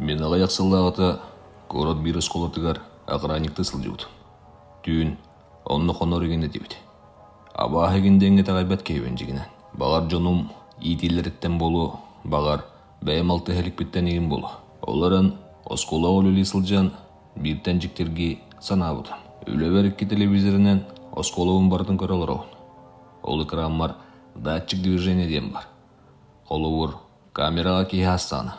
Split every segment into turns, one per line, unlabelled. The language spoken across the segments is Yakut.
Мин аҕыйах сыллааҕыта куорат биир оскуолатыгар охранниктыы сылдьыбытым. Түүн онно хонор игин этибит. Абааһы игин диэҥҥэ итэҕэйбэт киһибин дьиҥинэн. Баҕар дьонум иитиилэриттэн буолуо, баҕар бэйэм алтыһа иликпиттэн игин буолуо. Ол эрэн оскуолаҕа үлэлии сылдьан бииртэн дьиктиргии санаабытым. Үлэбэр икки телевизорынан оскуолабын барытын көрө олоробун. Ол экраммар датчик движения диэн бар. Холобур, камераҕа киһи астаҕына,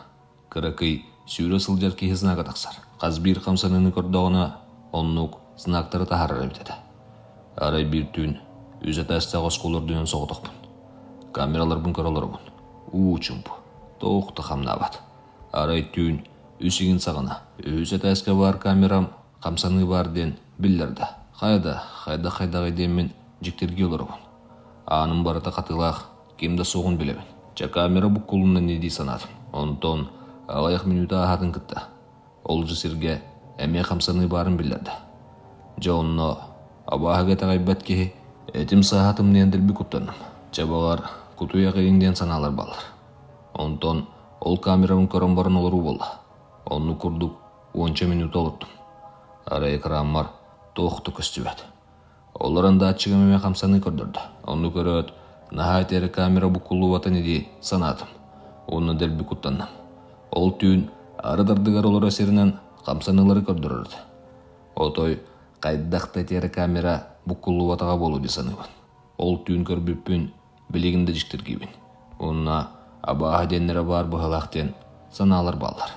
кыракый сүүрэ сылдьар киһи знага тахсар. Хас биир хамсаныыны көрдөҕүнэ, оннук знактары таһаарар эбит этэ. Арай биир түүн үс этээстээх оскуола үрдүнэн соҕотохпун. Камераларбын көрө олоробун. Уу чуумпу, туох да хамнаабат. Арай түүн үс игин саҕана үһүс этээскэ баар камерам хамсаныы баар диэн биллэрдэ. Хайа да, хайдах-хайдаҕый диэммин дьиктиргии олоробун. Ааным барыта хатыылаах, ким да суоҕун билэбин. Чэ, камера буккулунна ини дии санаатым. Онтон аҕыйах мүнүүтэ ааһаатын кытта, ол же сиргэ эмиэ хамсаныы баарын биллэрдэ. Дьэ онно абааһыга итэҕэйбэт киһи этим сааһа тымныйан дэлби куттанным. Чэ, баҕар, кутуйах иҥ диэн санаалар бааллар. Онтон ол камерабын көрөн баран олоруу буолла. Оннук курдук уонча мүнүүтэ олордум. Арай экраммар туох да көстүбэт. Олорон датчигым эмиэ хамсаныы көрдөрдө. Ону көрөөт, наһаа итиэрэ камера буккуллубатын дии санаатым. Уонна дэлби куттанным. Ол түүн арыт ардыгар олорор сиринэн хамсаныылары көрдөрөр этэ. Отой хайдах да итиэрэ камера буккуллубатаҕа буолуо дии саныыбын. Ол түүн көрбүппүн билигин да дьиктиргиибин. Уонна абааһы диэннэрэ баар быһалаах диэн санаалар бааллар.